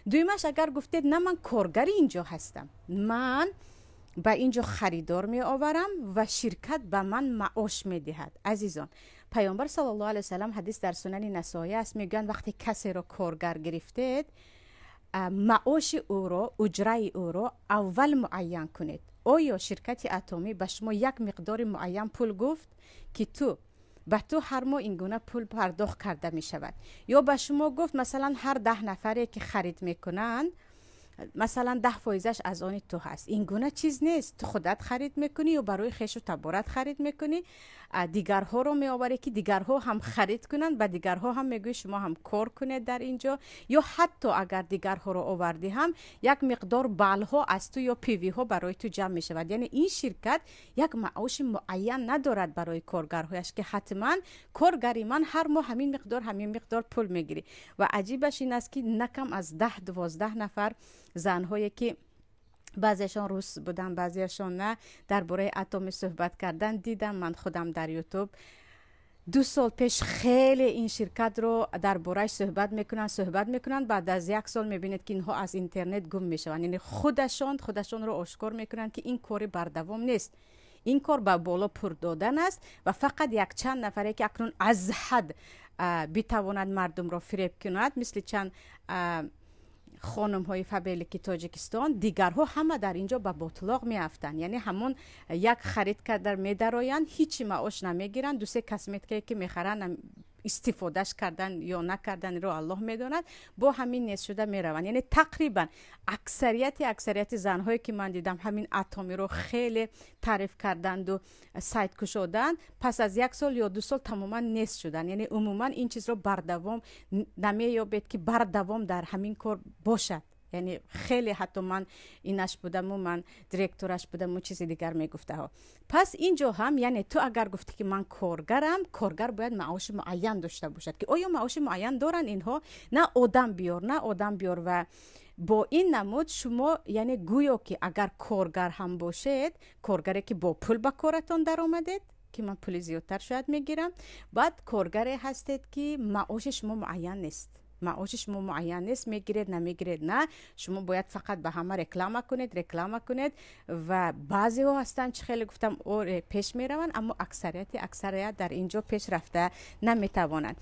Дуюмаш, агар гуфтед: «На, ман коргари инҷо ҳастам, ман ба инҷо харидор меоварам ва ширкат ба ман маош медиҳад». Азизон, Паёмбар саллаллоҳу алайҳи васаллам, ҳадис дар Сунани Насоӣ аст, мегӯянд: вақте касеро коргар гирифтед, маоши ӯро, уҷраи ӯро аввал муайян кунед. Оё ширкати Атомӣ ба шумо як миқдори муайян пул гуфт, ки ту ба ту ҳар моҳ ин гуна пул пардохт карда мешавад? Ё ба шумо гуфт, масалан, ҳар 10 нафаре ки харид мекунанд, масалан, 10 фоизаш аз они ту ҳаст? Ин гуна чиз нест. Ту худат харид мекунӣ ё барои хешу таборат харид мекунӣ, дигарҳоро меоварӣ, ки дигарҳо ҳам харид кунанд, ба дигарҳо ҳам мегӯӣ, шумо ҳам кор кунед дар ин ҷо. Ё ҳатто агар дигарҳоро овардӣ ҳам, як миқдор баллҳо аз ту ё PV ҳо барои ту ҷамъ мешавад. Яъне ин ширкат як маоши муайян надорад барои коргарҳояш, ки ҳатман коргари ман ҳар моҳ ҳамин миқдор, ҳамин миқдор пул мегирӣ. Ва аҷибаш ин аст, ки на кам аз 10-12 нафар занҳое, ки баъзеашон рус буданд, баъзеашон на, дар бораи Атоми суҳбат кардан дидам ман худам дар Ютуб 2 сол пеш. Хеле ин ширкатро дар борааш суҳбат мекунанд, суҳбат мекунанд, баъд аз як сол мебинед, ки инҳо аз интернет гум мешаванд. Яъне худашон худашонро ошкор мекунанд, ки ин кори бардавом нест, ин кор ба боло пур додан аст ва фақат якчанд нафаре, ки акнун аз ҳад битавонад мардумро фиреб кунад, мисли чанд хонумҳои Фаберлики Тоҷикистон. Дигарҳо ҳама дар ин ҷо ба ботлоқ меафтанд. Яъне ҳамон як харид карда медароянд, ҳичи маош намегиранд, дусе косметикае, ки мехаранд, истифодаш кардан ё накарданро Аллоҳ медонад, бо ҳамин нест шуда мераванд. Яъне тақрибан аксарияти занҳое, ки ман дидам, ҳамин Атомиро хеле таъриф карданду сайт кушоданд, пас аз як сол ё 2 сол тамоман нест шуданд. Яъне умуман ин чизро бардавом намеёбед, ки бардавом дар ҳамин кор бошад. Яъне хеле ҳатто ман инаш будаму ман директораш будаму чизи дигар мегуфтаҳо. Пас ин ҷо ҳам, яъне ту агар гуфтӣ, ки ман коргарам, коргар бояд маоши муайян дошта бошад, ки оё маоши муайян доранд инҳо? На одам биёр, на одам биёр. Ва бо ин намуд шумо, яъне гӯё ки агар коргар ҳам бошед, коргаре, ки бо пул ба коратон даромадед, ки ман пули зиёдтар шояд мегирам, баъд коргаре ҳастед, ки маоши шумо муайян нест, маоши шумо муайян нест, мегиред, намегиред, на, шумо бояд фақат ба ҳама реклама кунед, реклама кунед. Ва баъзеҳо ҳастанд, чӣ хеле гуфтам, оре, пеш мераванд, аммо аксарият дар ин ҷо пеш рафта наметавонанд.